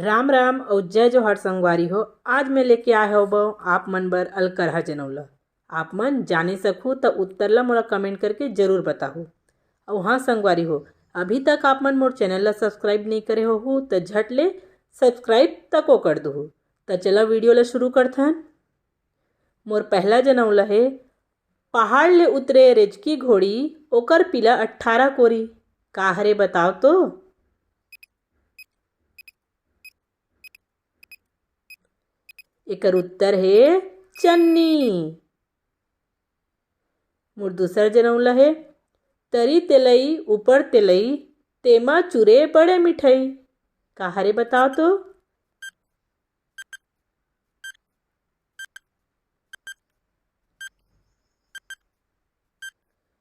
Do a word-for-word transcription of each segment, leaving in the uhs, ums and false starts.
राम राम अउ जय जोहार संगवारी हो। आज मैं लेके आए हव आप मन बर अलकरहा जनौला। आप मन जाने सकहू त उत्तर ला मोला comment करके जरूर बताहू। अउ हाँ संगवारी हो, अभी तक आप मन मोर channel ला subscribe नहीं करे होहू त झट ले subscribe तको कर दूहू। त चला video ला शुरू करथन। मोर पहला जनौला हे, पहाड़ ले उतरे रेचकी घोड़ी, ओकर पीला अट्ठारह कोरी। का हरे बताव तो? एकर उत्तर हे चन्नी। मोर दूसर जनौला हे, तरी तेलई ऊपर तेलई, तेमा चुरे बड़े मिठई। का हरे बताव तो?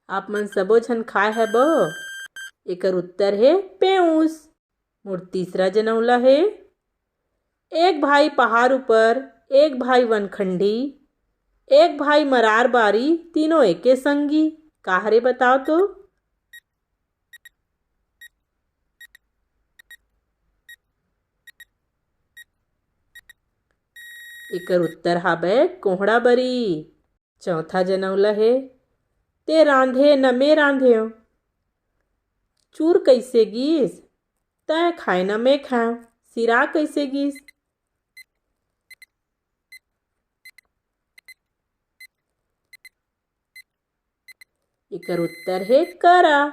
आप मन सबो झन खाए हबो। एकर उत्तर हे पेऊस। मोर तीसरा जनौला हे, एक भाई पहाड़ ऊपर, एक भाई वनखंडी, एक भाई मरार बारी, तीनों एके संगी। का हरे बताव तो? एकर उत्तर हाबे कोहड़ा बरी। चौथा जनौला हे, ते रांधे न मैं रांधेव। चूर कइसे गिस? तैं खाए न मैं खाएव। सिरा कइसे गिस? एकर उत्तर हे करा।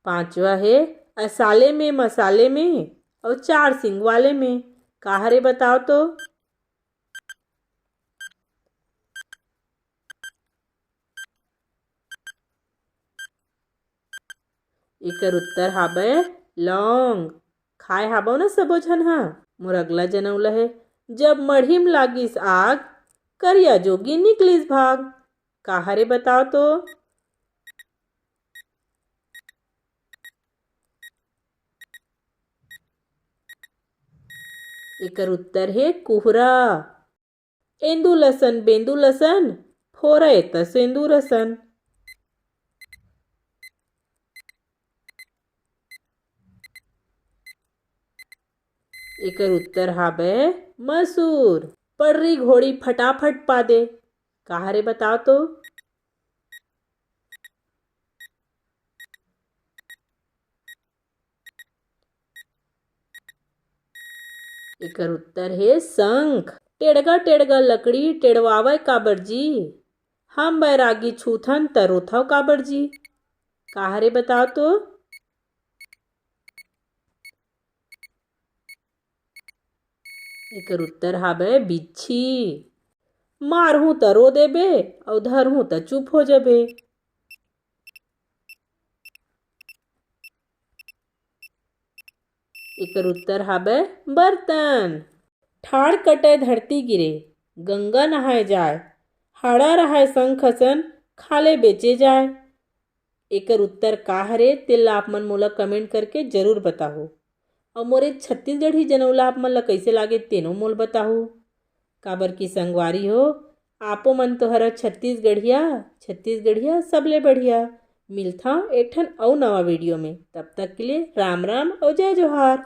पांचवा हे असाले में मसाले में अउ चार सिंग वाले में। का हरे बताव तो? एकर उत्तर हाबे लौंग। खाए हाबो न सबो झन हा। मोर अगला जनौला हे, जब मढ़ी म लागिस आग, करिया जोगी निकलिस भाग। का हरे बताव तो? एकर उत्तर हे कुहरा। एंदू लसन बेंदू लसन, फोरे त सेंदू रसन। एकर उत्तर हाबे मसूर। पड़री घोड़ी फटाफट पा दे। का हरे बताव तो? एकर उत्तर हे शंख। टेड़गा टेड़गा लकड़ी टेड़वावय काबर जी, हम बैरागी छूथन त रोथव काबर जी। का हरे बताव तो? एकर उत्तर हाबे बिच्छी। मारहूं त रो देबे अउ धरहूं त चुप हो जबे। एकर उत्तर हाबे बर्तन। ठाड़ कटे धरती गिरे, गंगा नहाए जाए, हाड़ा रहाए संख असन, खाले बेचे जाए। एकर उत्तर का हरे, तेला आप मन मोला comment करके जरूर बताहू। अउ मोरे छत्तीसगढ़ी जनौला आप मन ला कइसे लागे, तेनो मोल बताहू। काबर कि संगवारी हो, आपो मन तो हर छत्तीसगढ़िया, छत्तीसगढ़िया सबले बढ़िया। मिलथंव एक ठन अउ नवा video में। तब तक के लिए राम राम अउ जय जोहार।